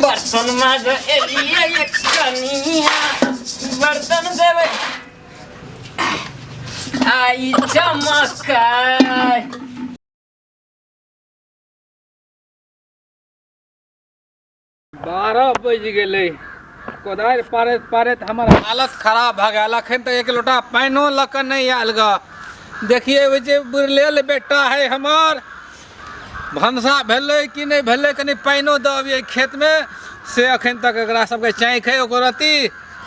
बर्तन माज एलियै ये कनिया बर्तन देबै आई चमकाय। 12 बजि गेलै। कोदारि पारैत पारैत हमर हालत खराब भऽ गेल। अखन तक एक लोटा पानिओ लऽ कऽ नहि आयल गऽ। देखिए ओहि जे बुढ़लेल बेटा है हमर, भनसा भेलै कि नहि भेलै, कनि पानिओ दऽ अबियै खेतमे। से अखन तक एकरा सबके चाँकि है ओकर अथी।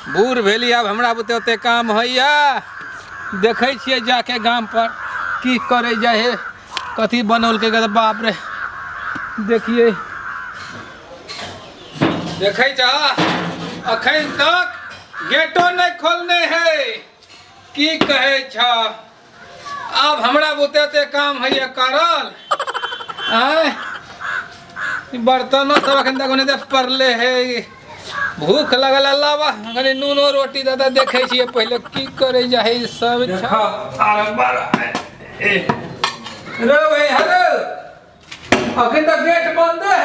बूढ़ भेली, आब हमरा बुते ओते काम होइए। देखै छियै जाके गामपर की करै जाइ है, कथी बनौलकै गऽ। बाप रे, देखियै देखै छह अखन तक गेटो नहि खोलने है। की कहै छह, आब हमरा बुते ते काम होइए करल। आँय, बर्तनो सब अखन तक ओनाहिते पड़ले है। भूख लगल, अलावा कनि नूनो रोटी दऽ दऽ। देखै छियै पहिले की करै जाइ सब। रे भाई, हेलो, अखन तक गेट बंद है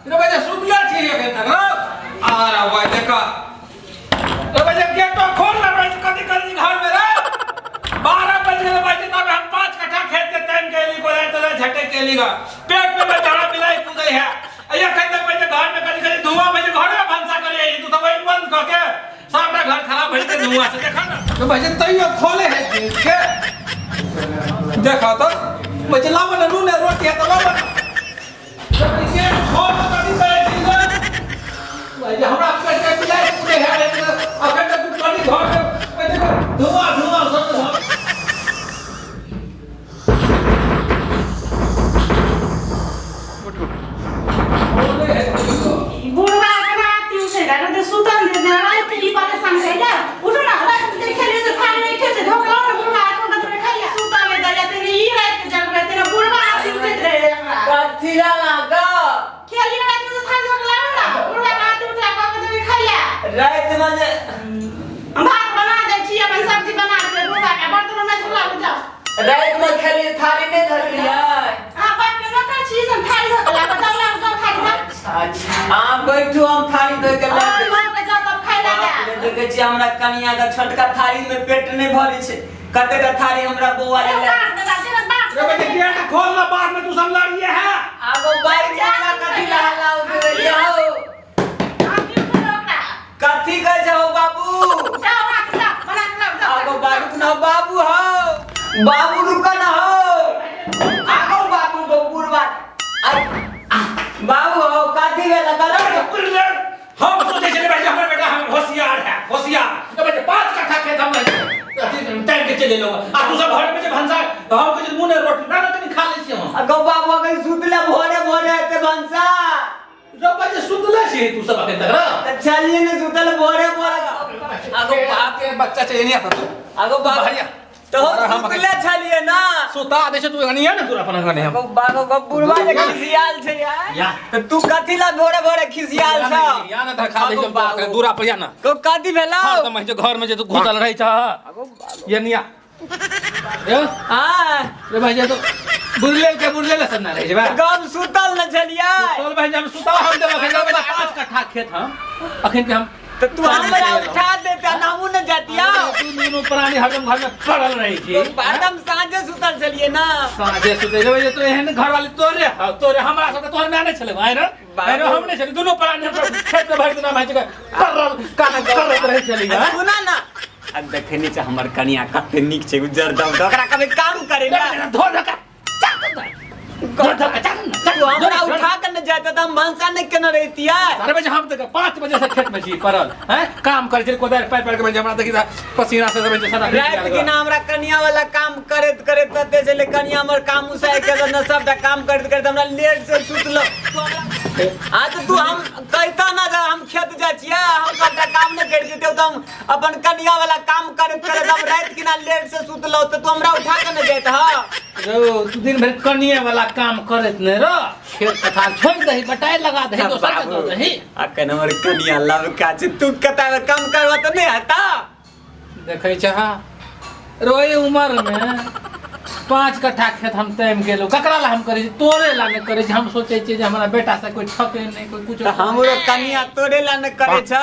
रे भाई? सुतले छी अखन तक रो? आ रे भाई, देखा रे भाई, गेटो खोल ना भाई। कथी करी घर में रे? 12 बज गेल भाई, तब हम 5 कट्ठा खेत के टाइम के ली कोदारि तोदारि झटे के ली गा। पेट में बेचारा बिलाई कूदै है। अया कहीं तक भाई घर में कभी कभी धुआं भाई, घर में भंसा करे तू तो भाई बंद कर के सबटा घर खराब भइल के धुआं से। देखा ना तो भाई, तैयो खोले है गेट के। देखा तो भाई, लावा ना नून रोटी है तो लावा ना। जब गेट खोल तो कभी करे छी भाई, हमरा पेट के बिलाई कूदे है। अखन तक तू कभी घर में भाई देखो धुआं धुआं सब। बुढ़वा के राति उठे रहा तो सुतल दे दे राति ई परेशान भेल। उठो ना, राति देखे ले से थारी नहीं खेते धोक लाओ ना बुढ़वा को कतरे खाइला सुतल दे जाते ने। ई राति के जगबे ते ना बुढ़वा राति उठैत रहे हमरा। कथी लाला ग? खेली राति में थारी धोक लाओ ना बुढ़वा राति उठा कऽ देबे खाइला। राति में जे भात बना दै छी, अपन सब्जी बना देबै बुढ़वा के, बर्तन में झोला जाओ। राति में खेलिए थारी नहीं धरलियै? अहाँ बाप के नौकर छी से थारी धोक लाओ, जाओ लाओ, जाओ थारी जाओ। अच्छा, अहाँ बैठू, हम थारी धोइ के ला दै छी। जाओ तब खाइ ला जा। बाप रे, देखै छियै हमरा कनिया के छोटका थारी में पेट नहीं भरै छै। कतेटा थारी हमरा बौआ ले ले। रे बेटे, गेट खोल ना, बाद में तू सब लड़िए है। आगो बाइक वाला कथी ला हल्ला उठबै हो? कथी कहै छहो बाबू? आगो बाबू ना, बाबू हो, बाबू रुको ना हो। आगो बाबू, बुढ़वा बाबू हो, कथी भेल करो? हम सोचे छले भाई हमर बेटा हम होशियार है, होशियार। तो बेटे 5 कट्ठा खेत हम अथी टाइम के चले लो आ तू सब घर में जे भंसा हम के मुंह ने रोटी ना ना कनी खा ले छी हम। आगो बाबू, अगर सुतले भोरे भोरे एते भंसा रे बजे सुतले छी तू सब अखन तक रे? त चलिए ने, सुतल भोरे भोरे। आगो बाप के बच्चा छै एनी आता तू। आगो बाप बढ़िया। तो हम सुतले छलिए ना। सुता दे छै तू एनी ने, तू अपन अंगने हम। आगो बाबू, गो बुढ़वा जे खिसियाल छै यार। या। त तू कथी ला भोरे भोरे खिसियाल छ? या ना, धखा दे आगो छै बाबू। दूरा पर या ना। को कथी भेलौ? हर तऽ जे घर में जे तू घुसल रहै छ। आगो बाबू। ये निया ये। हां। रे भाई, जे तो बुझले के बुझले ले सब ना रहै छै बा। गम सुतल न छलिए। चल भाई, हम सुता हम देब अखन 5 कट्ठा खेत हम अखन के हम। त तू हमरा उठा देता ना, हमहू न जातिया। तू दुनू प्राणी हरदम घर में पड़ल रहै छी। हरदम साँझे सुतल छलिए ना। साँझे सुतै रे तो एहन घर वाली तोरे हौ, तोरे हमरा सबके तोहर माय नहि छलै आइ रे? आइ रे, हम नहि छलै। दुनू प्राणी हम खेत में भरि दिना भाइ के पड़ल कान करैत रहै छलै। आ सुना ना, आ देखै नहि छै हमर कनिया कते नीक छै, उज्जर दब दब, ओकरा कभी काम करे ना। धो धो के धो धो के चल ना, चल। तू हमरा उठा के न जाता त हम भनसा नहि केने रहितियै। अरे बजे हम तऽ 5 बजे से खेत में छी पड़ल हैं, काम करै छी कोदारि पारि पारि के। बजे हमरा देखी तऽ पसीना से बजे सारा भीज राति गेल। के ना हमरा कनिया वाला काम करैत करैत तते छलै, कनिया हमर काम उसाय के न सबटा काम करैत करैत हमरा लेट से सुतलो। आ तऽ तू हम कहिता ना जे हम खेत जाइ छियै, हम सबटा काम नहि करि दितौ। तऽ हम अपन कनिया वाला काम करैत करैत हम राति के ना लेट से सुतलो, तऽ तू हमरा उठा के न जाइत ह। रौ, तू दिन भरि कनिए वाला काम करैत नहि रह, खेत पथार छोड़ि दही, बटाइ लगा दही, दोसर के दऽ दही। अखन हमर कनिया लवका छै, तू कता कम करबा तऽ नहि हेता। देखै छह रोई उमर में 5 कट्ठा खेत हम तामि गेलहुँ। ककरा ला हम करै छी? तोरे ला नहि करै छी। हम सोचै छियै जे हमरा बेटा से कोई ठके नहि, कोई कुछ। तऽ हमरो कनिया तोरे ला ने करे छ।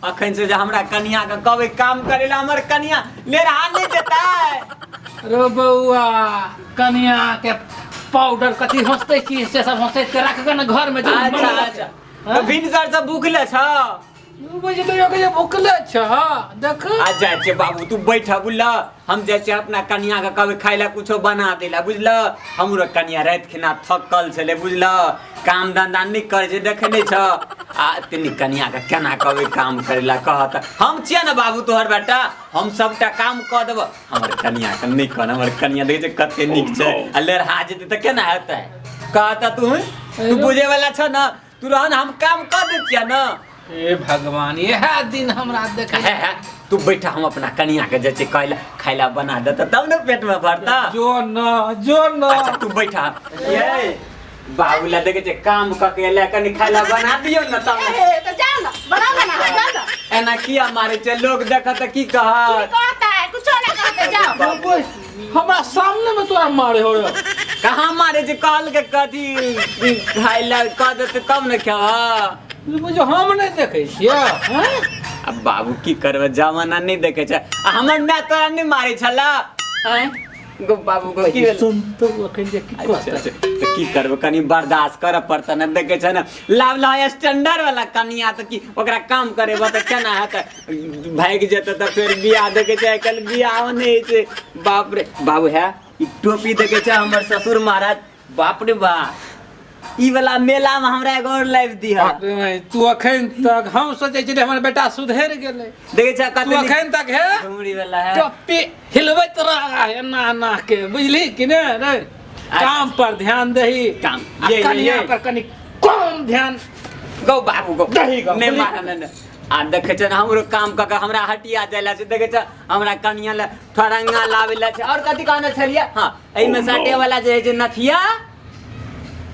अखन से जे हमरा कनिया के कहबै काम करे ला, हमर कनिया लेरहा नहि देतै। रो बौआ, कनिया के पाउडर कथी हंसते छी से सब हंसैत के रख ने घर में। अच्छा अच्छा, तऽ भिनसर से भूखले छ। बुझलियो के भूखले छ, देख। आ जाइ छियै बाबू, तू बैठ, बुझल? हम जाइ छियै अपना कनिया के कहबै खाय ला कुछो बना देला, बुझल? हमरो कनिया राति खिना थकल छलै, बुझल? काम धंधा नहि करै छै, देखै नहि छ? आ तनी कनिया के केना कहबै काम करै ला? कहत हम छियै ने बाबू तोहर बेटा, हम सबटा काम कऽ देबऽ। हमर कनिया के नहि कहन, हमर कनिया देखै छै कते नीक छै, आ लेरहा जेतै तऽ केना हेतै? कहत तू तू बुझे वाला छ ने, तू रह ने, हम काम कऽ दै छियै ने। हे भगवान, इएह दिन हमरा देखे। हे हे, तू बैठा, हम अपना कनिया के जाइ छियै कहै खाय ला बना देता तब ने पेट में भरता। जो न, जो न। अच्छा, तू बैठा। ये बाबू ला देखे छै काम कऽ के एलै, कनि खाय ला बना दियौ ने तब ने। ए, तऽ जाउ ने, बनाउ ने, जाउ ने। एना किया मारै छै? लोग देखत तऽ की की कहत? कहता है? कुछो नहीं कहते, जाओ। बाबू, हमरा सामने में तोरा मारे हो रे? कहाँ मारे छै? कहल के कथी खाय ला कह देते तब ने खेबह। बुझो हम नहि देखै छियै, हैं? अब बाबू की करबै, जमाना नहि देखै छै। आ हमर माय तोरा नहि मारै छला? आँय गो बाबू गो, की भेल? सुन तो अखन जे की अच्छा कहतै। अच्छा, तऽ की करबै, कनि बर्दाश्त करऽ पड़तै ने। देखै छै ने, लाभ ला स्टैंडर्ड वाला कनिया, तऽ की ओकरा काम करेबऽ तऽ केना हेतै? भागि जेतै तऽ फेर बियाह, देखै छै आइ काल्हि बियाहो नहि होइ छै। बाप रे बाबू, है ई टोपी देखै छै हमर ससुर महाराज, बाप रे बा, ई वाला मेला में हमरा एगो और लाइव दिह। तू अखन तक, हम सोचै छी हमर बेटा सुधरि गेलै। देखै छ तू कते नीक अखन तक हे घुमरी वाला है। टोपी हिलबैत रह एना एना के, बुझली कि ने रे? काम पर ध्यान दही। काम, आ ये, ये, कनिया ये। पर कनि कम ध्यान गौ बाबू गौ। दही गौ, नहि बुझली? मारा, नहि नहि। आ देखै छै ने, हमरो काम कऽ के हमरा हटिया जाय ला छै। देखै छै, हमरा कनिया लए ठरंगा लाबै ला छै। और कथी कहने छलियै? हँ, एहिमे साटे वाला जे होइ छै नथिया,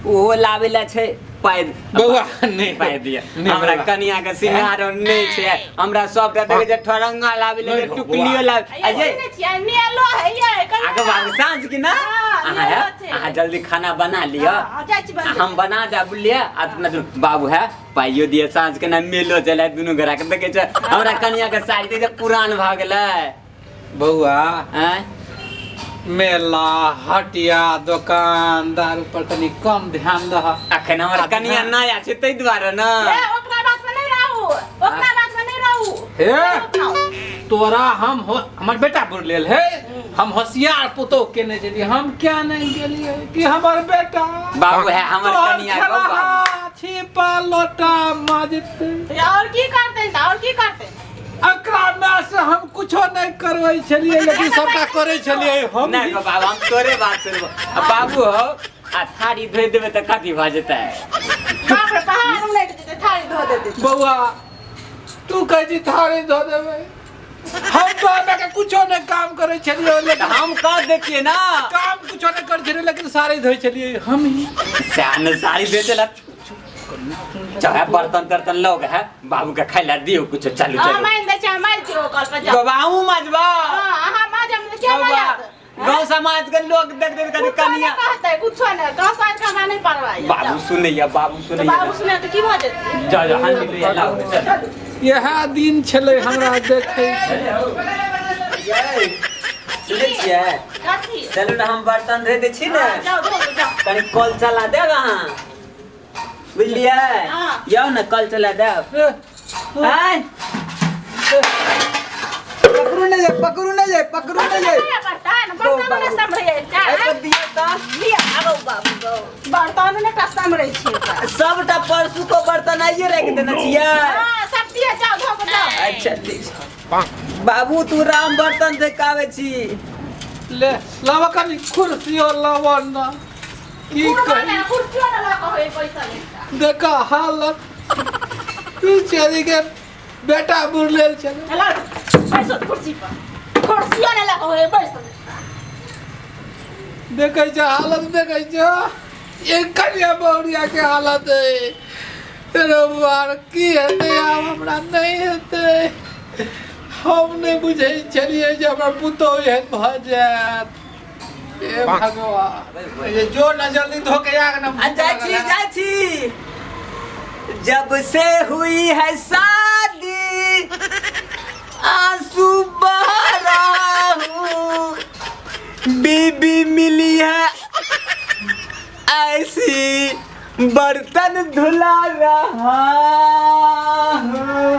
ओहो लाबै ला छै। पाइ बौआ नहि। पाइ दिअ। नहि हमरा बौआ। कनिया के सिंगार नहि छै। हमरा सबटा देखै छै, ठरंगा लाबै ला छै, नहि बौआ। टुकलियो लाबै आ जे सुनै छियै, मेलो है ये। आगे बाबू, साँझ की ना। हाँ, अहाँ मेलो है छै। अहाँ जल्दी खाना बना लिअ। हाँ, जाइ छी बनबै। हम बना जा, बुझलियै? आ अपना दुनू बाबू है पाइयो दिए, साँझ के ना मेलो चले दुनू गोरा के। देखै छै हमरा कनिया के साड़ी देखै छै, पुरान भऽ गेलै। बौआ। आँय? मेला हटिया दोकान दारू पर कनि कम ध्यान दह। अखन हमर कनिया नया छै ताहि दुआरे ने। ए, ओकरा बात में नहीं रहू, ओकरा बात में नहीं रहू। हे। अपनाओ। तोरा हम हो, हमर बेटा बुर लेल है, हम होशियार पुतोह केने छलियै, हम क्या नहीं गेलियै कि हमर बेटा बाबू है हमर तोहर कनिया गो बाबू। खेलहा छिपा लोटा माजते। और की करते? और की करते? एकरा माय से हम कुछो नहीं करबै छलियै, लेकिन सबटा करै छलियै हम। नहि गो बाबू, हम तोरे बात सुनबो। आ बाबू हो, आ थारी धोइ देबै तऽ कथी भऽ जेतै? बाप रे, पहाड़ उलटि जेतै थारी धो देतै। बौआ, तू कहै छी थारी धो देबै, हम तो के कुछो नहीं काम करै छलियै तऽ लेकिन हम कह दै छियै ना। काम कुछो नहीं करै छलियै, लेकिन साड़ी धोइ छलियै हम ही। सएह ने, साड़ी बेचै लए चाहे बर्तन तर्तन लग है, बाबू के खाय ला दियौ कुछो, चलू। हाँ, चलू। मानि दै छै, मारि दियौ कल पर जाओ। बाबा, अहूँ मजबा। हाँ, अहाँ माजब तऽ के माजत? गाँव समाज के लोग देख देख कनि कुछो कनिया नहि कहतै, कुछो नहि। गाँव समाज के हमरा नहि परवाह यऽ। बाबू सुनैया, बाबू तऽ सुनैया। बाबू सुनै तऽ की भऽ जेतै? जा जा, हांडी ले लाओ, चल। इएह दिन छलै हमरा देखै। सुनै छियै? कथी? चलू ने, हम बर्तन धोइ दै छी ने। हाँ, जाउ धो दू, जाउ। कनि कल चला देब अहाँ, बुझलियै? हाँ। यौ ने, कल चला देब। आय पकड़ू ने ये, पकड़ू ने ये, पकड़ू ने ये। बर्तन बर्तन नहि सम्हरै एहि पर दियौ तऽ। लिअ, आबौ बाबू गौ। बर्तन नहि टा सम्हरै छियै ओकरा। सबटा परसू को बर्तन आइए राखि देने छियै। हाँ, सब दिअ, जाउ धो कऽ जाउ। अच्छा ठीक छै। बाबू, तू राम बर्तन देखाबै छी। ले लाव कनि कुर्सियो लाव न, की कुर्सी कही। कुर्सियो ने लऽ कऽ होय बैसल एकटा। देखा हालत, चली के बेटा बुर लेल छलै। हेलो, बैसो कुर्सी पर। कुर्सियो ने लऽ कऽ होय बैसल। देखै छै हालत, देखै छै एक कनिया बहुरिया के हालत है रविवार। की हेतै आब? हमरा नहि हेतै। हम नहि बुझै छलियै जे हमर पुतोहु एहन भऽ जायत। हे भगवान, ये जो ना जल्दी धो के आग ना। आ, जाइ छी, जाइ छी। जब से हुई है शादी, आंसू बहा रहा हूँ, बीबी मिली है ऐसी, बर्तन धुला रहा हूँ।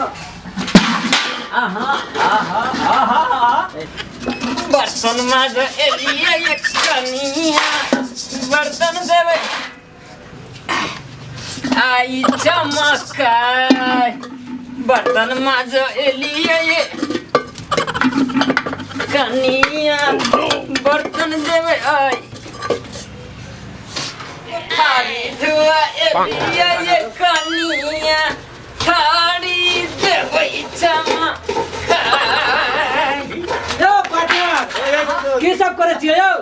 आहा आहा आहा आहा। बर्तन माज एलियै एक कनिया, बर्तन देबै आई चमकाय। बर्तन माज एलियै कनिया, बर्तन देबै आई। थारी धुआ एलियै कनिया, थारी देबै चमकाय। यौ पार्टनर, की सब करै छियै यौ?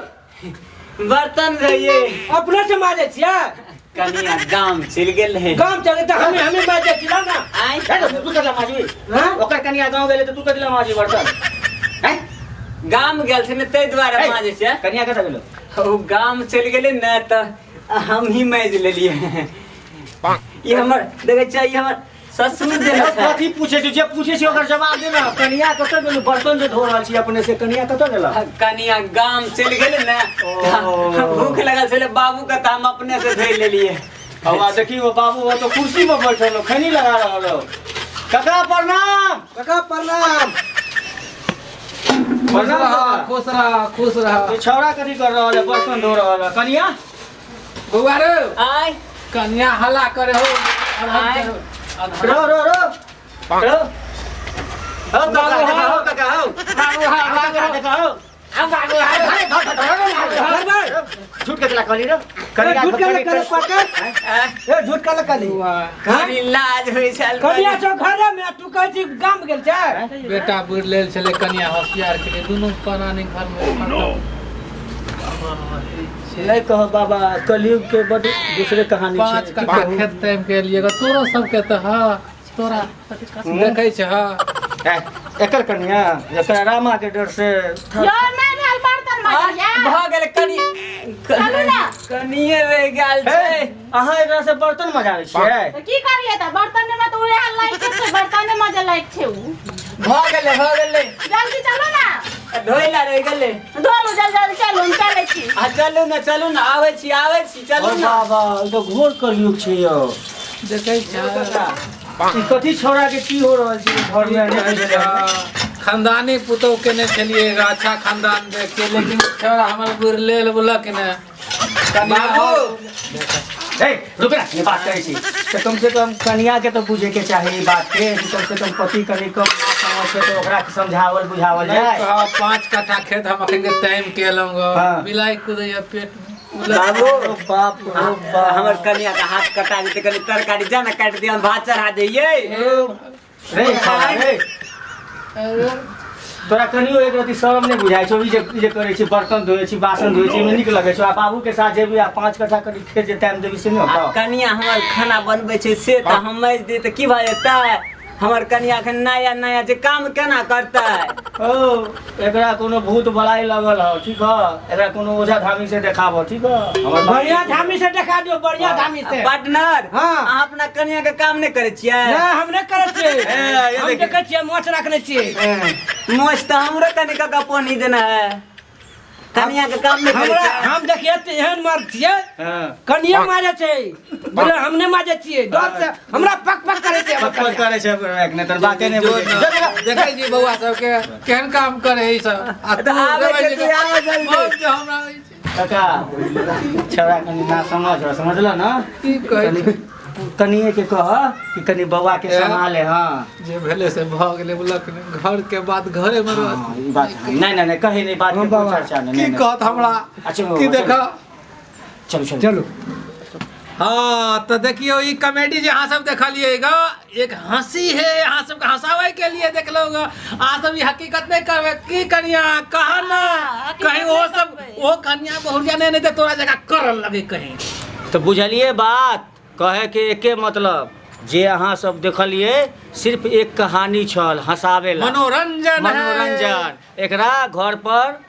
बर्तन धोइए। अपने से माजै छियै? कनिया गाम चलि गेल रहै। गाम चले तऽ हमे हमे माजै छियै ना। आँय? हे तऽ तू कथी लए माजबी? हाँ? ओकर कनिया गाँव गेलै तऽ तू कथी लए माजबी बर्तन? हैं? गाम गेल छै ने, ताहि दुआरे हे, माजै छियै। कनिया कतऽ गेलो? ओ गाम चलि गेलै ने तऽ हम ही माजि लेलियै। ई हमर देखै छियै, ई हमर ससुर देने छै। कथी पूछै छी? जे पूछै छी ओकर जवाब दे ने। कनिया कतऽ गेलो? बर्तन जे धो रहल छी अपने से, कनिया कतऽ गेलो? कनिया गाम चलि गेलै ने, ओ। भूख लगल छलै बाबू के, तऽ हम अपने से धोइ लेलियै। हवा देखी, वो बाबू वो तो कुर्सी पर बैठल हो, खैनी लगा रहल हो। काका प्रणाम। काका प्रणाम। खुश प्रणाम रह। काका। खुश रह, खुश रह। ये छौड़ा कथी कर रहल है? बर्तन धो रहल है। कनिया बौआ रे। आय। कनिया हल्ला करे हो। आय। रो रो रो रो हो काका, देखा हो काका हो। बाबू हा, काका बाबू। देखा हो। झूठ के चला कहली रो। ए, झूठ के करे पाकर। ए, झूठ के कहली? कनी लाज होइ छल। कनिया छौ घरे में, तू कहै छी गाम गेल छै। बेटा बुढ़ लेल छलै, कनिया होशियार के, दुनू प्राणी घर में। नहीं कह बाबा, कलयुग के बड दूसरे कहानी छै। 5 कट्ठा खेत टाइम के लिए तोरो सबके तऽ हँ, तोरा देखै छै हँ। ए, एकर कनिया एकरा रामा के डर से। यौ, नहि भेल बर्तन माजल या? भऽ गेल कनि। चलू ने। कनिये रहि गेल हे, छै। अहाँ एकरा से बर्तन मजाबै छियै? तऽ की करियै तऽ? बर्तन मे तऽ उएह लायक छै, बर्तन माजल लायक छै उ। भऽ गेलै, भऽ गेलै। जल्दी चलू ने। धोइ ला रहि गेलै। धोलू, जल्दी जल्दी चलू, हम चलै छी। आ चलू ने, चलू ने, आबै छी, आबै छी, चलू ओ ने। बाबा, ई तऽ घोर कलयुग छै यौ। देखै छै। ई कथी छौड़ा के की हो रहल छै घर में? नहि बुझल है। खानदानी पुतोह केने छलियै, एगो अच्छा खानदान देख के, लेकिन छोड़ा हमर बुरलेल बुलक ने कनिया। बाबू। ए, रुक ना, ये बात करै छी तऽ कम से कम कनिया के तऽ बुझे के चाही ई बात के कि कम से कम पति कनि कम ना समझ छै तऽ ओकरा के समझावल बुझावल नहीं जाय। कह, 5 कट्ठा खेत हम अखन के टाइम केलहुँ गो। हाँ। बिलाई कूदैया पेट में। बाबू। ओ बाप रो बाप। हमर कनिया के हाथ कटा जेतै, कनि तरकारी जा ने काटि दिअ, हम भात चढ़ा दैयै। रे छौड़ा रे, अरे, तोरा कनियो एक रति शरम नहि बुझाइ छौ? ई जे करै छी, बर्तन धोइ छी, बासन धोइ छी, एहिमे नीक लगै छौ? आ बाबू के साथ जेबी आ 5 कट्ठा कनि खेत जे टाइम देबी से नहि आ होतौ? कनिया हमर खाना बनबै छै से तऽ हम माजि दियै तऽ की भऽ जेतै? हमर कनिया एखन नया नया छै, काम केना करतै? ओ एकरा कोनो भूत बलाई लगल हौ, ठीक ह? एकरा कोनो ओझा धामी से देखाबो, ठीक ह? हमर बाप- बढ़िया धामी से देखा दियौ, बढ़िया धामी से। पार्टनर। हाँ। अहाँ अपना कनिया के काम नहि करै छियै? नहि, हम नहि करै छियै। ए, ये हम देखी। देखै छियै, मोछ रखने छियै। मोछ तऽ हमरो कनि कका पानी देना है। कनिया के काम नहि करै हमरा छियै? हम देखिए तऽ एहन मर्द छियै, हाँ। कनिये मारे छै बोले, हम नहि माजे छियै, डर से हमरा पक पक करै छै हमर पक पक कनिया। करै छै, नहि तऽ बाते नहि जो बुझै छै। न, देखै छी बौआ सबके केहन काम करे ई सब आ तऽ तू आबै रहै छै, छी तू आबै जल्दी। बहुत जे हमरा होइ छै। काका, छौड़ा कनि ना समझ समझल ना। की कहै कनि छी? कनिए के कह कि कनि बौआ के ए? सम्हाले। हाँ। जे भेलै से भऽ गेलै, बुलक ने, घर के बात घरे में रहत। हाँ, ई बात नहीं नहीं नहीं, कहीं नहीं बात के कोई चर्चा नहीं। की नहीं, कहत हमरा? अच्छा, की चलू। देखा। चलू चलू। चलू। हाँ तो देखियो, ई कॉमेडी जे अहाँ सब देखलिएगा एक हंसी है, अहाँ सबके हंसावे के लिए देखलो ग। अहाँ सब ई हकीकत नहीं करबे की कनिया? कहा ना। हाँ, हकीकत कहीं वो नहीं सब करबै। वो कनिया बहुरिया नहीं, नहीं तो तोरा जगह करल लगे कहीं। तऽ बुझलिए बात? कहे के एके मतलब जे अहाँ सब देखलिए सिर्फ एक कहानी छल हंसावे ला। मनोरंजन है। मनोरंजन। एकरा घर पर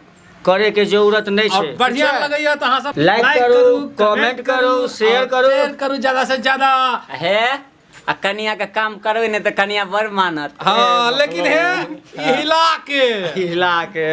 करे के जरूरत नहीं और छै। बढ़िया लगैया तो अहाँ सब लाइक करू, कमेंट करू, शेयर और करू। शेयर करू ज्यादा से ज्यादा। हे आ कनिया के काम करबै ने तऽ कनिया बड़ मानत। हाँ, लेकिन हे हिला के हिला के।